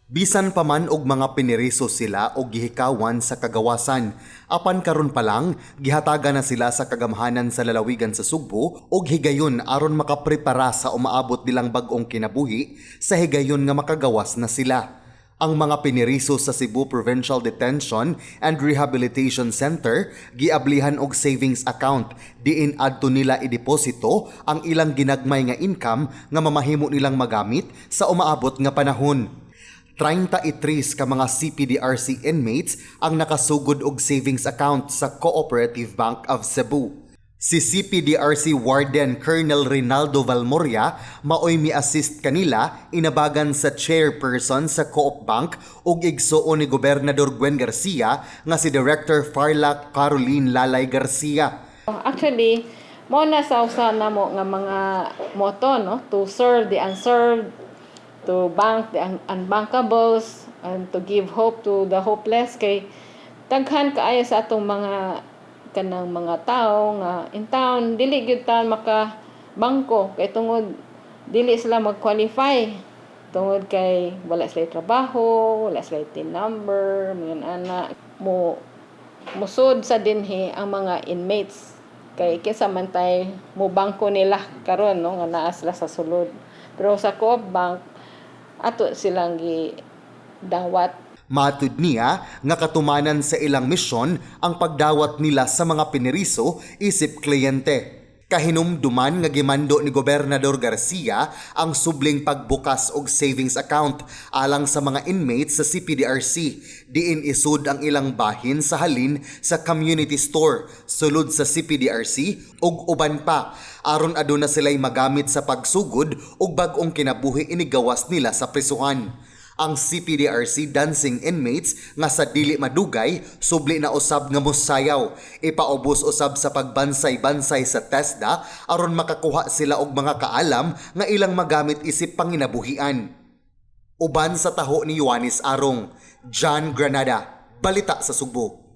Bisan pa man og mga piniriso sila og gihikawan sa kagawasan, apan karon pa lang gihatagan na sila sa kagamhanan sa lalawigan sa Sugbo og higayon aron makaprepara sa umaabot nilang bag-ong kinabuhi sa higayon nga makagawas na sila. Ang mga piniriso sa Cebu Provincial Detention and Rehabilitation Center giablihan og savings account diin adto nila ideposito ang ilang ginagmay nga income nga mamahimo nilang magamit sa umaabot nga panahon. 33 ka mga CPDRC inmates ang nakasugod og savings account sa Cooperative Bank of Cebu. Si CPDRC Warden Colonel Rinaldo Valmoria maoy mi-assist kanila inabagan sa chairperson sa Co-op Bank ug igsuon ni Gobernador Gwen Garcia nga si Director Farla Caroline Lalay Garcia. Actually, mo na sa usa namo nga mga motto, no, to serve the unserved, to bank the unbankables and to give hope to the hopeless, kay daghan kaayo sa atong mga kanang mga tao nga in town dili gyud taon maka bangko kay tungod dili sila mag-qualify tungod kay wala sila trabaho, wala sila TIN number, mga ana. Mo musud sa dinhi ang mga inmates kay kinsa man tay mo bangko nila karon, no, nga naa sila sa sulod. Pero sa Co-op Bank ato silang gi dawat. Matud niya nga katumanan sa ilang misyon ang pagdawat nila sa mga piniriso isip kliyente. Kahinumduman nga gimando ni Gobernador Garcia ang subling pagbukas og savings account alang sa mga inmates sa CPDRC diin isud ang ilang bahin sa halin sa community store sulod sa CPDRC ug uban pa aron aduna sila'y magamit sa pagsugod og bag-ong kinabuhi inigawas nila sa prisuhan. Ang CPDRC dancing inmates nga sa dili madugay subli na usab nga mosayaw, ipaubos usab sa pagbansay-bansay sa TESDA aron makakuha sila og mga kaalam nga ilang magamit isip panginabuhian. Uban sa taho ni Yuanis Arong, John Granada, Balita sa Sugbo.